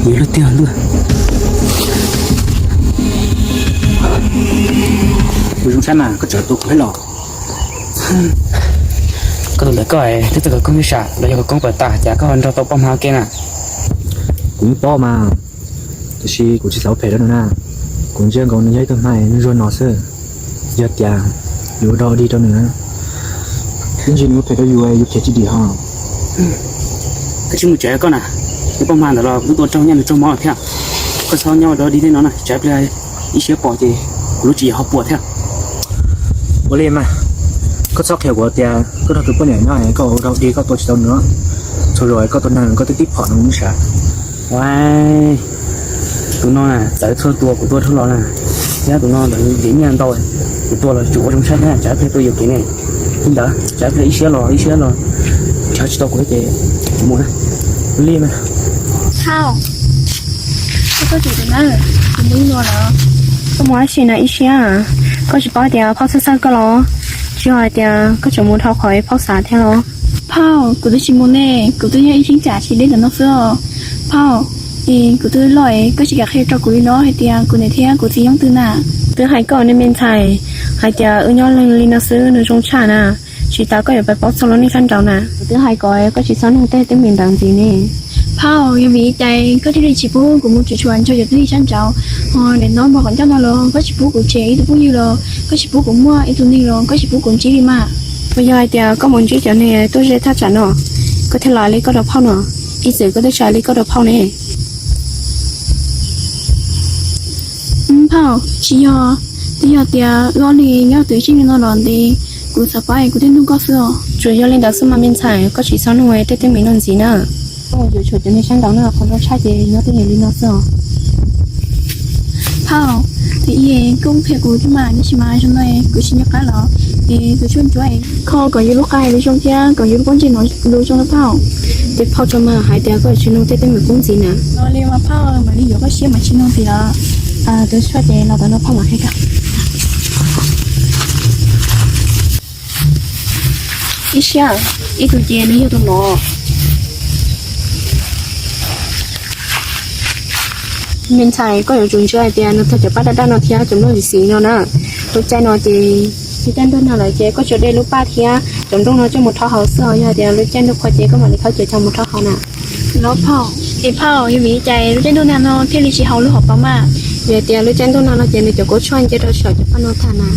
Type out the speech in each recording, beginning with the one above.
Yog lub tiag ntuj. Kuv zoo sab mas koj tseem tua kuv thiab los? Koj tus ntawm koj twb txog kawg koob ib sam los yog kawg koob pas tas cas koj ho nrog tau poj hma ua ke na? Kuv yeej paub mas, tiam sis kuv tsis xav ua phem rau nws na. Kuv ntsia nkaus nws yog ib tug hmai zuag no xwb. Yog tias yus ua dog ua dig rau nws na, ib ntsis nws ua phem rau yus, yus khiav tsis dim ho. Koj tsis mus tsev koj na, tus poj hma ntawd los kuv tua raug nyaj nws raug mob thiab. Koj txhob nyob ua dog ua dig tej no na, tsam ib pliag ib siab pom ces kuv lub tswv yim ho puas thiab. Ua li mas, koj txhob qhia kuv tias koj nrog tus poj niam nyob koj ua dog ua dig koj tua tsis tau nws. Txhua zaus koj tua nws koj twb tib phom no mus sav. Ua, tus no na txawv txhua tus kuv tua dhau los na, thiab tus no ntawd ntim nyiaj ntau, kuv tua los tsum ua zoo saib thiab, tsam ib pliag tua yuam kev ne. Li ntawd tsam ib pliag ib siab los ib siab los nrhiav tsis tau kuv ces kuv mus na. Li mas. Phauj, koj tuaj tsev na, kuv mus ib hmos lawm. Koj mus dab tsi na ib siab? Koj tsis paub tias phauj txhawj txhawj koj los? Tsis yog hais tias koj tseem mus dhau qhov phauj xav thiab los? Phauj, kuv twb tsis mus ne, kuv twb yog ib cheeb tsam tsis deb ntawm no xwb os. Phauj, es kuv twb loj es koj tsis kam qhia rau kuv li no hais tias kuv niam thiab kuv txiv yog leej twg na. Twb hais koj ne me ntxhais, hais tias wb nyob li no xwb nws zoo tshaj na, tsis tas koj yuav pib paub txog lub neej sab nraud na. Kuv twb hais kom koj tsis txhob nug tej teeb meem ntawd ntxiv ne. Phauj, yog vim li cas koj thiaj li tsis pub kuv mus tsuas tsuas nrog cov tib neeg sab nraud? Ho daim ntaub npog qhov ncauj no los koj tsis pub kuv tseg ib tug phooj ywg los koj tsis pub kuv muaj ib tug neeg los koj tsis pub kuv ntsib li mas. Puas yog hais tias koj mus ntsib cov neeg tuaj ze thaj tsam no, koj thiaj los li koj rau phauj no? Ib txwm koj twb tsis li koj rau phauj ne. Phauj, tsis yog, twb yog tias wb ob leeg nyob twj ywm li no los ntev, kuv xav pab es kuv thiaj nug koj xwb os. Tsuas yog li ntawd xwb mas me ntxhais, koj tsis txhob nug tej teeb meem no ntxiv na. Koj mus yuav tshuam cov neeg sab nraud na, qhov zoo tshaj ces nyob twj ywm li no xwb os. Phauj, tiam sis koj kuj qhia kuv thiab mas, tab sis mas zoo no kuv tsis nco qab los, es kuv tsuas ntsuav kho kom yus lub qa lub zoo thiab kom yus lub pob ntseg no lus zoo na phauj. Ces phauj tso mas hais tias koj tsis nug tej teeb meem qub ntxiv na. Los li mas phauj, mam li yuav koj siab mam tsis nug ntxiv los. Tus tshaj ces los tom no phauj mam qhia koj. Ib siab, ib tug ces nws yog tus no. Me ntxhais, koj yuav tsum ntsia hais tias nws tau cov paj daj daj no thiab cov nplooj xiv xiv no na. Lub caij no ces lub caij ntuj nag lawm ces koj tsuas de lub paj thiab cov nplooj no coj mus rhaub haus xwb os. Yog hais tias lub caij ntuj qhua ces koj mam li thauj cov coj mus rhaub haus na. Los phauj, es phauj, yog vim li cas lub caij ntuj nag no thiaj li tsis haus lub hauv paus mas? Yog hais tias lub caij ntuj nag no ces nws cov kauj tshuaj nce rau saum cov paj no tag na.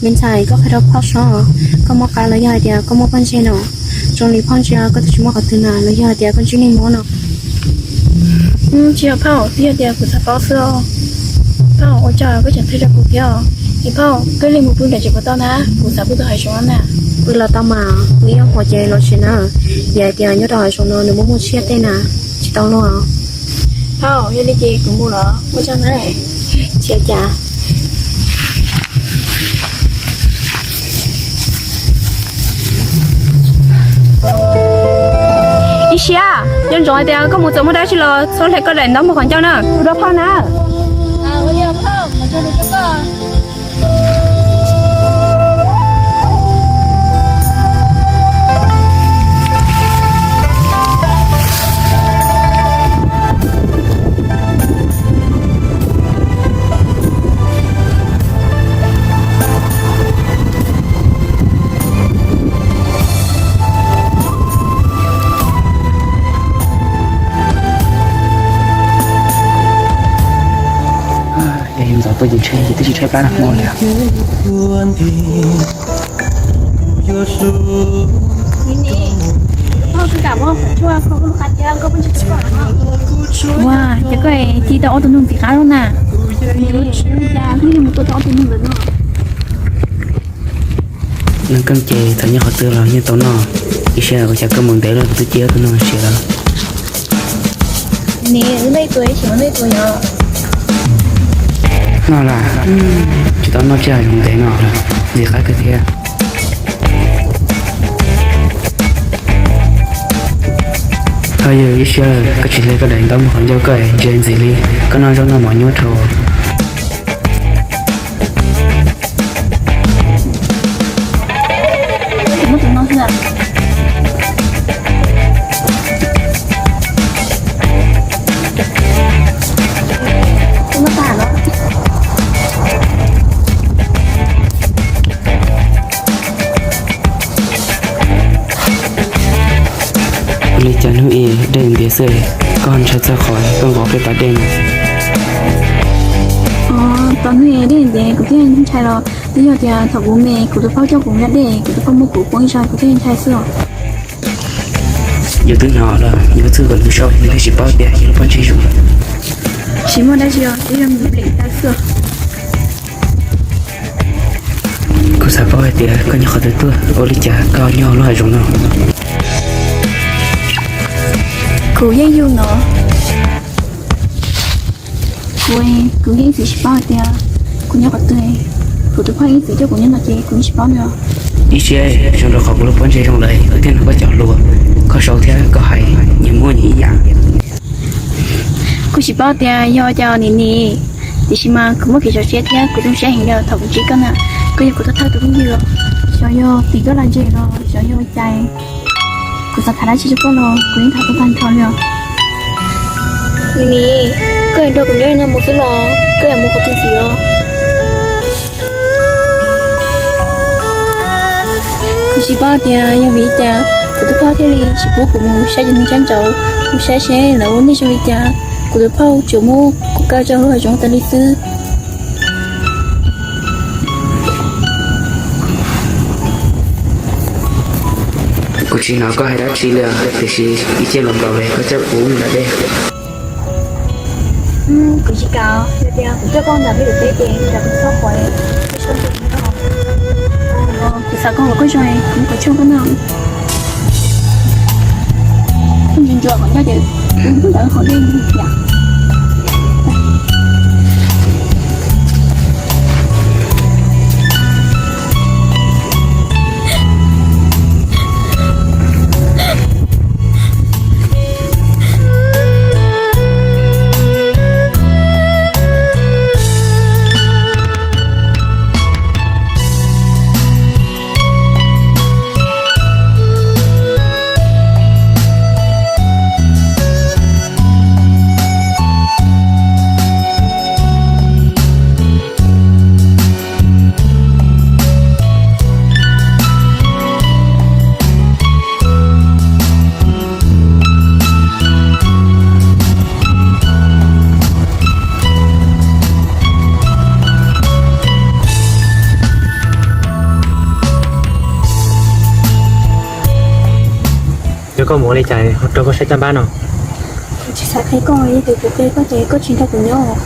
Me ntxhais, koj qhia rau phauj saib, koj mob qa los yog hais tias koj mob pob ntseg no? Zoo li phauj ntsia koj twb tsis muaj qhov twg na, los yog hais tias koj ntsib neeg mob no? Tsis yog phauj, twb yog tias kuv xav paub xwb os. Phauj, ua cas koj tseem qhia rau kuv thiab os? Es phauj, koj li mus pw nram tsev puas tau na? Kuv xav pw tau hav zoov na. Pw los tau mas, pw ib hmo ces los tsev na. Yog hais tias nyob rau hav zoov no nws muaj muaj tsiaj tej na, tsis tau luaj. Phauj, yog li ces kuv mus los ua tsaug na. Tsis ua cas. Ib siab, nco ntsoov hais tias koj mus txawm muaj dab tsi los txhob hle koj daim ntaub npog qhov ncauj na. Ua rau phauj na. Yog yus ntxov tuaj ces ntshe yus twb tsis tshaib plab nag hmo li. Ua, ces koj ci tau ob tug noog ntxim qab lub na. Noj koj ces txawm nyob qhov twg los yeej tau noj. Ib siab ua cas koj mus ntev lawm kuv twb ci ob tug noog siav lawm. Noj las, tsis tau noj tsiaj zoo ntev no lawm, ntxim qab kawg thiab. Thov yog ib siab koj tsis hle koj daim ntaub npog qhov ncauj koj ntsia ntxim li koj noj zaub noj mov nyuaj dhau. Hnub ib dej ntiav xwb, koj ntshai txog qhov koj nqos peb pas dej no? Tos hnub ib dej ntiav kuv thiaj ntshai los twb yog tias thaum kuv me kuv tus phauj coj kuv mus da dej, kuv tus phauj muab kuv poob ib zaug kuv thiaj ntshai xwb os. Yus twb hnov los yus txhwj kom nws sau, nws thiaj tsis paub tias yus lub pob ntseg zoo. Tsis muaj dab tsi os, twb yog me pliam tag xwb. Kuv xav paub hais tias koj nyob qhov twg tuaj, ua li cas koj nyob lub hav zoov no? Kuv yeej yug no. Kuv, kuv yeej txiv tsis paub hais tias kuv nyob qhov twg. Kuv tus phauj yeej txiv coj kuv nyob no ces kuv yeej tsis paub li os. Ib siab zoo rau qhov kuv lub pob ntseg zoo lawm kuv thiaj nrog koj cog lus, koj sau thiab koj hais nyias muaj nyias ib yam. Kuv tsis paub tias yog cas nim nim, tiam sis mas kuv muaj kev xyuam xim thiab kuv zoo siab heev li thaum kuv ntsib koj na. Koj yog kuv thawj thawj tus phooj ywg, xyov yog tim koj los ntse los xyov yog ua cas. Kuv xav tham dab tsi rau koj los kuv yeej tham tau tag nrho li os. Nim nim, koj yuav nrog kuv nyob li no mus xwb los koj yuav mus qhov twg ntxiv os? Kuv tsis paub tias yog vim li cas kuv tus phauj thiaj li tsis pub kuv mus saib cov neeg sab nraud, mus saib seb lawv ua neej zoo li cas. Kuv tus phauj tsuas muab kuv kaw rau hauv hav zoov tas li xwb. Kuv tsis hnov koj hais dab tsi li os, tiam sis ib ce los nkaus li koj coj kuv mus da dej. Kuv tsis kam, yog tias kuv coj koj mus da dej ces kuv txhob quav, kuv xav kom koj zoo, kuv kom tshooj koj noj. Koj ntsuag ntsuag qhov ncauj ces kuv ntawd qhov dej tiag. Yog koj mus ua li cas rau koj saib caj npab no? Kuv tsis xav qhia koj, yog tias kuv qhia koj ces koj tsis nrog kuv nyob.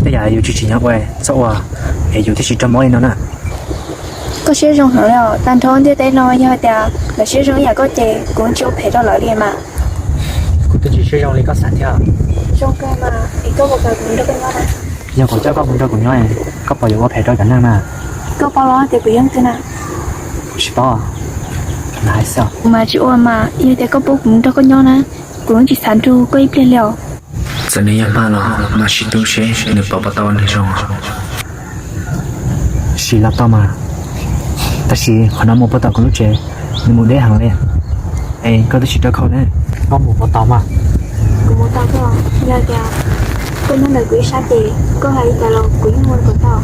Tej yam yus tsis tsim nyog ua txhob ua, es yus thiaj tsis raug mob li no na. Koj siab zoo heev li os. Tag nrho ntiaj teb no yog hais tias lawv siab zoo ib yam koj ces kuv tsis ua phem rau lawv li mas. Kuv twb tsis siab zoo li koj xav thiab. Zoo kawg mas, es koj puas kam kuv mus nrog koj nyob na? Yog kuv coj koj mus nrog kuv nyob, koj puas yuav ua phem rau cov neeg na? Koj paub los tias kuv yog leej twg na? Kuv tsis paub. Kuv mas tsis ua mas, yog tias koj pub kuv mus nrog koj nyob na, kuv yeej tsis xav nrug koj ib pliag li os. Txawm nws yog hma los mam sim tu seb nws puas pom tau neeg zoo. Sim los tau mas, tab sis qhov no mus puag tom kuv lub tsev, nws mus deb heev li. Es koj twb tsis rau khau ne, koj mus puas tau mas? Kuv mus tau koj, yog tias koj nyob ntawm kuv ib sab ces koj hais li cas los kuv yeej ua kom tau.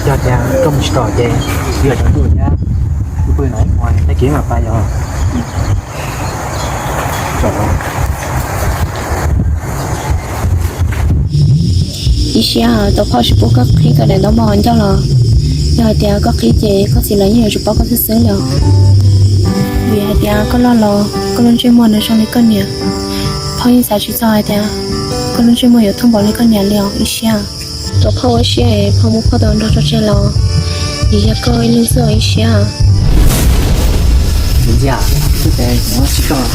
Yog tias koj mus tsis tau ces kuv yog cov ntuj thiab, kuv pw no ib hmo tag kis mam pais yog. Ib siab tus phauj tsis pub koj qhib koj daim ntaub npog hauv ncauj los, yog hais tias koj qhib ces koj txiv lawv yeej yuav tsum paub koj xwb xwb li os. Vim hais tias koj loj los koj lub ntsej muag nws zoo li koj niam, phauj yeej xav tsis txog hais tias koj lub ntsej muag yuav thooj npaum li koj niam li os ib siab. Tus phauj ua siab es phauj muab phauj tus nrog tso tseg los, vim yog koj ib leeg xwb os ib siab. Ntxias, tus tes muab tsis koj.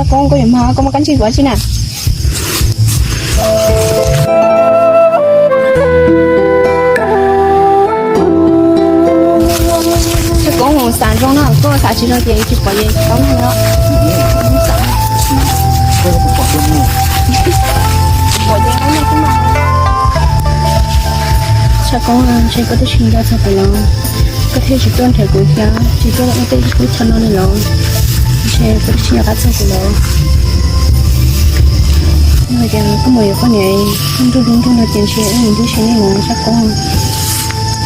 Koj yuav mag koj muaj kab ntsej kuv tsi na. Koob xav zoo no, koj xav tsis zoo ces tsis pom ces tsis tau noj os. Pom ces tau noj xwb mas. Tshaj Koob, ntshe koj twb tsis nco txog kuv los, koj thiaj tsis tuaj nrhiav kuv thiab tsis tuaj ua tej lub chaw no li los, ntshe koj twb tsis nco qab txog kuv los. Yog hais tias koj mus yuav poj niam nruj nruj nruj no ces ntshe wb mus ntuj tsis nej los Tshaj Koob.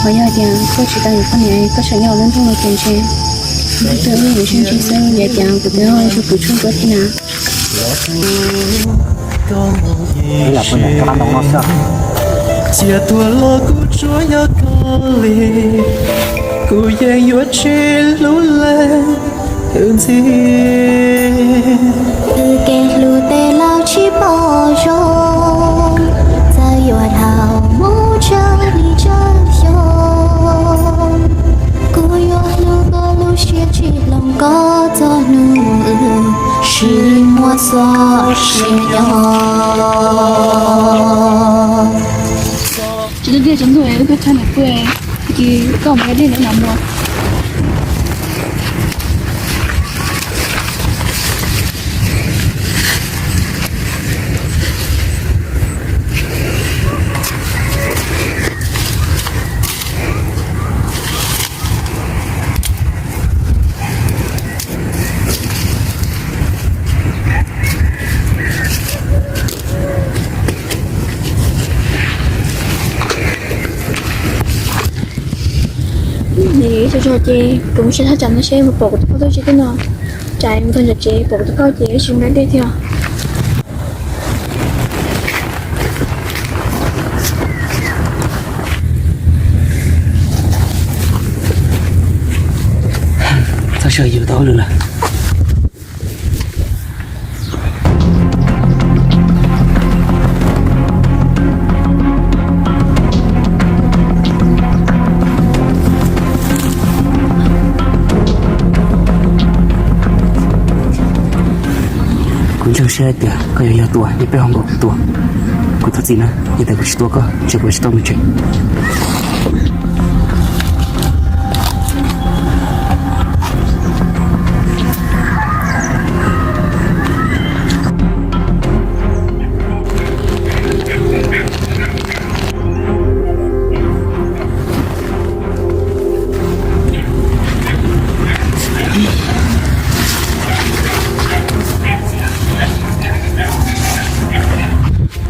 Ho yog hais tias koj tsis tau yuav poj niam koj tseem nyob lub ntuj no ces ntshe wb twb ua ib yam sib ntsib xwb, yog tias kuv twb ho tsis kuv tshuaj tuaj thiab na. Ib yam poj niam rov qab ntoo no xwb. Txias tuag los kuv tsuas yog koj li, kuv yeej yuav tsis hlub leej twg ntxiv. Twb kev hlub tej laus tsis pom zoo, txawm yuav dhau mus tsawg li tsawg xyoo, kuv yuav hlub koj lub siab tsis hloov koj txog hnub wb sib muaj txoj sia nyob. Tsis tau tiag tsaus ntuj, koj tshaj niam pw, ces koj mus dej ntawm no mus. Nws tso tso ces kuv mus saib thaj tsam no seb puas pom kuv tus phauj tuaj tsev tej no. Tsam mus txog nram tsev pom kuv tus phauj ces wb tsis nqa dej thiab. Txhob sawv yus tau lwm lawm. Kuv ntseeg siab hais tias koj yuav yog tus uas nyob peb hauv nkaus kuv tua. Kuv thov txim na, yog tias kuv tsis tua koj ntshe kuv tsis tau mus tsev.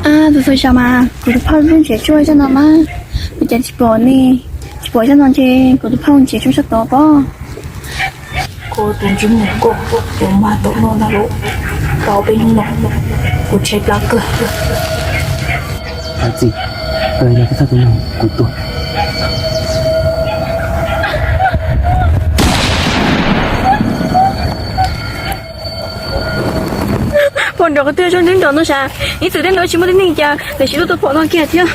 Ab, tus txawj xav mas kuv tus phauj lub ntsiav tsuaj zaj no mas, ua cas tsis pom ne? Tsis pom zaj no ntshe kuv tus phauj ntsiav tsuaj sab tod pob. Koj tus ntsej muag koj, tus mag tom no ntag lauj, tau peb hnub no kuv tshaib plab kawg. Thov txim, koj yog koj thawj tus neeg kuv tua. Pom nrov qhov twg zoo nrov nrov no sav, ib txwm tej no tsis muaj tib neeg cas, tab sis lub tuaj pom no kiag thiab.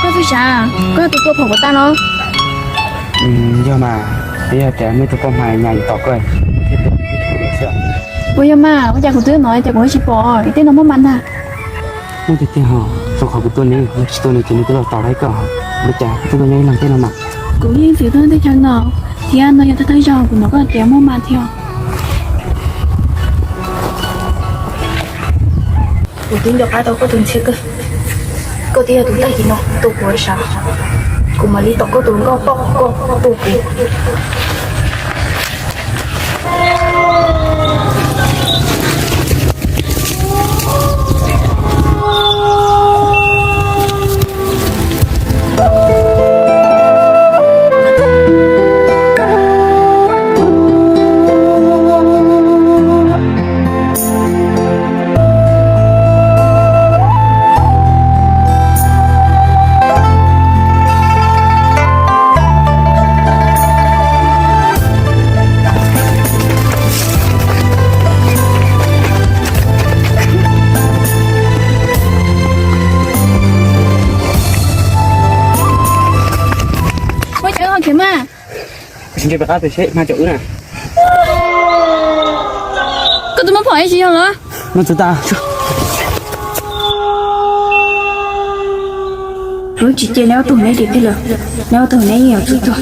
Koj txawj xav, koj tus tuaj pom kuv tag no. Yog mas, yog tias muaj ib tug poj hmab nyas tom koj thiab. Ua yog mas, ua cas kuv twb hnov cas kuv tsis pom, ib teg no muaj mas ntag. Muaj tiag tiag hos, rau qhov kuv tua nws, yog tsis tua nws ces nws twb los tom laib koj, ua cas koj tuaj nyob ib leeg tej no mas. Kuv yeej txiv tuaj teb chaws no, thiab no yog thawj thawj zaug kuv hnov koj tias muaj mas thiab. Kuv twb nco qab tau koj tus ntxhiab kawg, koj twb yog tus tag kis no tua kuv sav, kuv mam li tom koj tus nkauj poj koj tua kuv. Muab cov wb ho khiav mas. Tsis ntshe peb qab tus seb mag cov wb na. Koj tus muab phom ib tsis yog los? Mas txawv tas. Kuv tsis cia neb ob tug neb dim kiag lawm, neb ob tug neb yeej yuav tsum tuag.